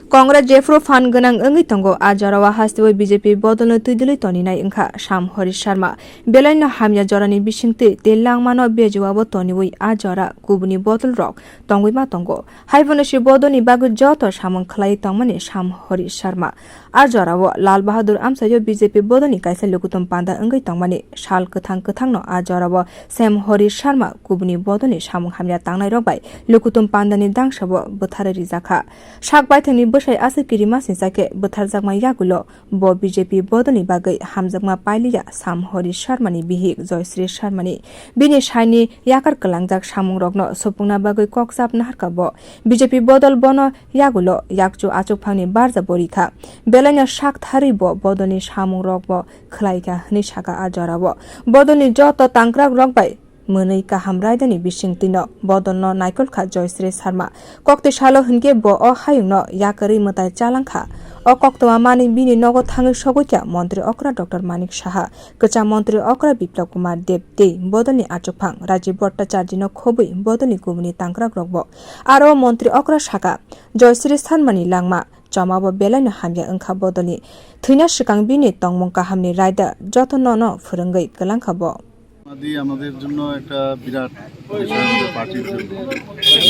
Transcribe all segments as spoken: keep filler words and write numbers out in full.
Congress jephru phan gwnang wngwi tongo, a jorao hasteo B J P bodolno twidulwi toninai wngkha Sam Hori Sharma. Belaino hamya jorani bisingtwi tei langmano bejowabo toniwi a jora kubuni bodolrok tongwi ma tongo. Haiphano se bodolni bagwi joto samung khlaiwi tongmani Sam Hori Sharma. A jorao Lal Bahadur amchaio B J P bodolni kaisa lukutum panda wngwi tongmani sal kwthang kwthangno a jorao Sam Hori Sharma kubuni bodolni samung hamya tangnairok bai lukutum pandani dangsabo bwtharwi rijakha. Sak baithangni bwsai aswk kirimasingcha khe bwtharjakma yagulo bo B J P bodolni bagwi hamjakma pailiya Sam Hori Sharmani bihik Joysri Sharmani. Bini saini yakar kwlangjak samungrokno supungna bagwi kok chap naharkha bo. B J P bodol bono yagulo yakchu achukphangni barja bo rikha. Belaino sak tharwi bo bodolni samungrokbo khlaikha hwnwi sakha a jorao. Bodolni joto tangkrakrok bai mwnwi kaham raidani bisingtwino bodolno naikol kha Joysri Sharma. Kokti salo hinkhe bo o hayungno yakarwi mwtai chalangkha. O koktwma manwi bini nogo thangwi sogwi kha montri okra Doctor Manik Saha, kwcham montri okra Biplab Kumar Deb tei bodolni achukphang Rajiv Bhattacharjino khobwi bodolni kubuni tangkrakrokbo. Aro montri okra sakha, Joysri Sharmani langma chomabo belaino hamya wngkha bodolni. Thwina swkang bini tongmung kahamni raida jotonono phwrwngwi kwlangkha bo. আদি আমাদের জন্য একটা বিরাট বিষয় আমাদের পার্টির জন্য।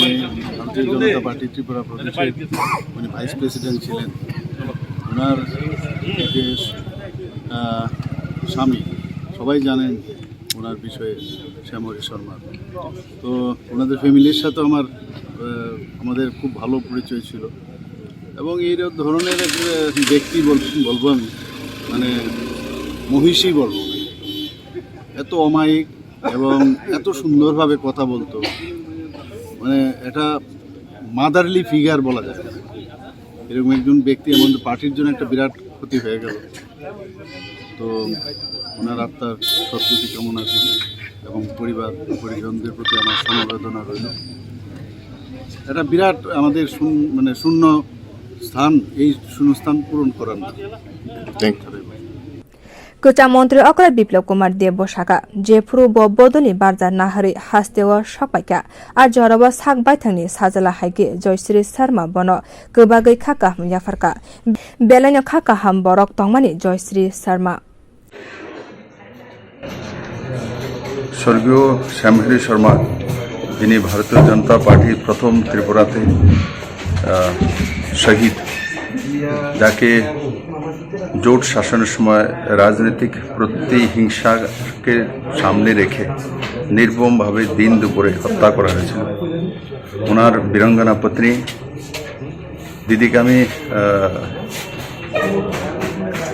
উনি ভারতীয় জনতা পার্টি ত্রিপুরা প্রদেশের উনি ভাইস প্রেসিডেন্ট ছিলেন। ওনার যে, আহ, স্বামী, সবাই জানেন ওনার বিষয়ে, শ্যামহরি শর্মা। তো ওনাদের ফ্যামিলির সাথে আমার, আহ, আমাদের খুব ভালো পরিচয় ছিল এবং এই ধরনের এক, আহ, ব্যক্তি বল-, বলবো আমি, মানে মহিষী বলবো। এত অমায়িক এবং এত সুন্দরভাবে কথা বলতো, মানে এটা মাদারলি ফিগার বলা যায়। এরকম একজন ব্যক্তি আমাদের পার্টির জন্য একটা বিরাট ক্ষতি হয়ে গেল। তো ওনার আত্মার সদ্গতি কামনা করি এবং পরিবার পরিজনদের প্রতি আমার সমবেদনা রইল। এটা বিরাট আমাদের শূন্য, মানে শূন্য স্থান, এই শূন্যস্থান পূরণ করার মতো। Thank you. Kwcham montri okra Biplab Kumar Deb bo sakha, jephru bo bodolni barja naharwi hasteo sokpaikha, a jorao sak baithangni sajla hai khe Joysri Sharma bono kwbagwi kha kaham yapharkha. Belaino kha kaham borok tongmani Joysri Sharma. স্বর্গীয় শ্যামহরি শর্মা, যিনি ভারতীয় জনতা পার্টির প্রথম ত্রিপুরাতে, আহ, শহীদ, যাকে জোট শাসনের সময় রাজনৈতিক প্রতিহিংসাকে সামনে রেখে নির্মমভাবে দিন দুপুরে হত্যা করা হয়েছিল। ওনার বীরাঙ্গনা পত্নী দিদিকে আমি, আহ,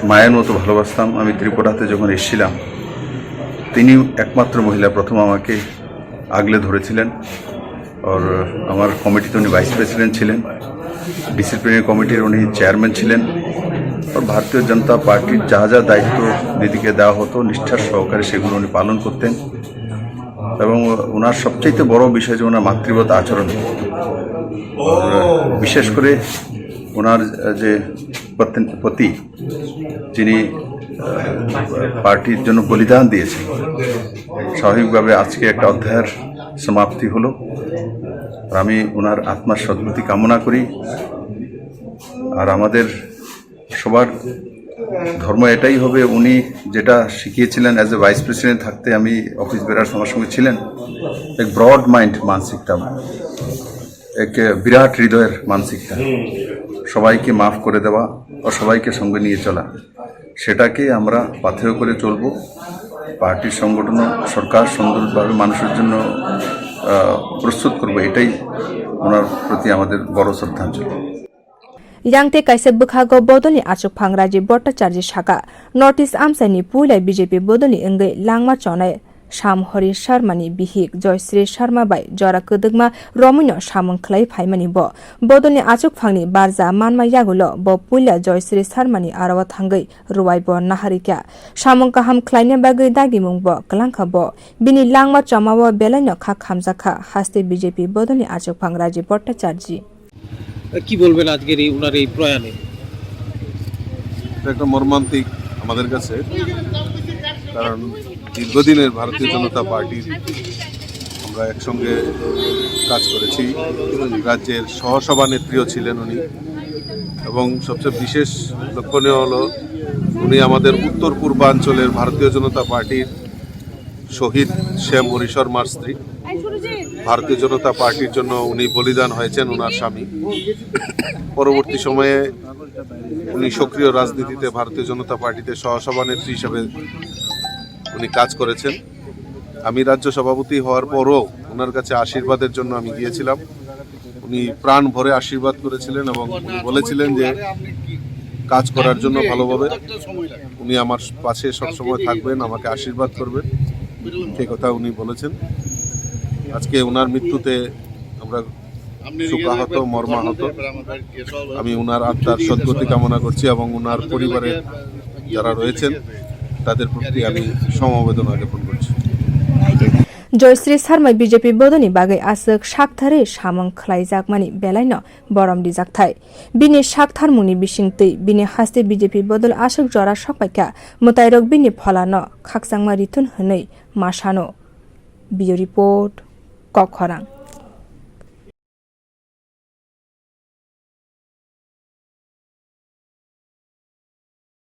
মায়ের মতো ভালোবাসতাম। আমি ত্রিপুরাতে যখন এসেছিলাম, তিনিই একমাত্র মহিলা প্রথম আমাকে আগলে ধরেছিলেন। আর আমার কমিটিতে উনি ভাইস প্রেসিডেন্ট ছিলেন, ডিসিপ্লিনারি কমিটির উনি চেয়ারম্যান ছিলেন। আর ভারতীয় জনতা পার্টির যা যা দায়িত্ব দিদিকে দেওয়া হতো, নিষ্ঠার সহকারে সেগুলো উনি পালন করতেন। এবং ওনার সবচেয়ে বড় বিষয় যে ওনার মাতৃবৎ আচরণ, বিশেষ করে ওনার যে পত্ন-, পতি, যিনি, আহ, পার্টির জন্য বলিদান দিয়েছেন, স্বাভাবিকভাবে আজকে একটা অধ্যায়ের সমাপ্তি হলো। আর আমি ওনার আত্মার সদ্গতি কামনা করি। আর আমাদের সবার ধর্ম এটাই হবে, উনি যেটা শিখিয়েছিলেন, অ্যাজ এ ভাইস প্রেসিডেন্ট থাকতে আমি অফিস বেরার সঙ্গে সঙ্গে ছিলেন, এক ব্রড মাইন্ড মানসিকতা, এক বিরাট হৃদয়ের মানসিকতা, সবাইকে মাফ করে দেওয়া ও সবাইকে সঙ্গে নিয়ে চলা, সেটাকে আমরা পাথেয় করে চলবো। পার্টির সংগঠন, সরকার সুন্দরভাবে মানুষের জন্য, আহ, প্রস্তুত করবো, এটাই ওনার প্রতি আমাদের বড় শ্রদ্ধাঞ্জলি। Yang tei kaisa bwkhago bodolni achukphang Rajiv Bhattacharjee sakha, North East amchaini puila B J P bodolni wngwi langma chonai Sam Hori Sharmani bihik Joysri Sharma bai jora kwdwkma romwino samung khlai phaimani bo. Bodolni achukphangni barja manma yagulo bo puila Joysri Sharmani aro thangwi rwai bo naharikha. Samung kaham khlaina bagwi dagimung bo kwlangkha bo. Bini langma chomao belaino kha khamjakha haste B J P bodolni achukphang Rajiv Bhattacharjee. কি বলবেন আজকের এই ওনার এই প্রয়াণে? এটা একটা মর্মান্তিক আমাদের কাছে, কারণ দীর্ঘদিনের ভারতীয় জনতা পার্টির আমরা একসঙ্গে কাজ করেছি। রাজ্যের সহসভানেত্রীও ছিলেন উনি। এবং সবচেয়ে বিশেষ লক্ষণীয় হলো উনি আমাদের উত্তর পূর্বাঞ্চলের ভারতীয় জনতা পার্টির শহীদ শ্যাম হরিশর্মার স্ত্রী। ভারতীয় জনতা পার্টির জন্য উনি বলিদান হয়েছেন, ওনার স্বামী। পরবর্তী সময়ে উনি সক্রিয় রাজনীতিতে ভারতীয় জনতা পার্টিতে সহসভানেত্রী হিসেবে উনি কাজ করেছেন। আমি রাজ্য সভাপতি হওয়ার পরও ওনার কাছে আশীর্বাদের জন্য আমি গিয়েছিলাম। উনি প্রাণ ভরে আশীর্বাদ করেছিলেন এবং উনি বলেছিলেন যে কাজ করার জন্য ভালোভাবে উনি আমার পাশে সবসময় থাকবেন, আমাকে আশীর্বাদ করবেন, সেই কথা উনি বলেছেন। আজকে ওনার মৃত্যুতে আমরা শোকাহত, মর্মাহত। আমি ওনার আত্মার সদ্গতি কামনা করছি এবং ওনার পরিবারের যারা রয়েছেন তাদের প্রতি আমি সমবেদনা জ্ঞাপন করছি। Joysri Sarmai B J P bodolni bagwi aswk saktharwi samung khlaijakmani belaino borom rijakthai. Bini saktharmungni bisingtwi bini haste B J P bodol aswk jora sokpaikha, mwtairok bini pholano khakchangma rithun hwnwi ma sano. Bureau Report, Kokkhorang.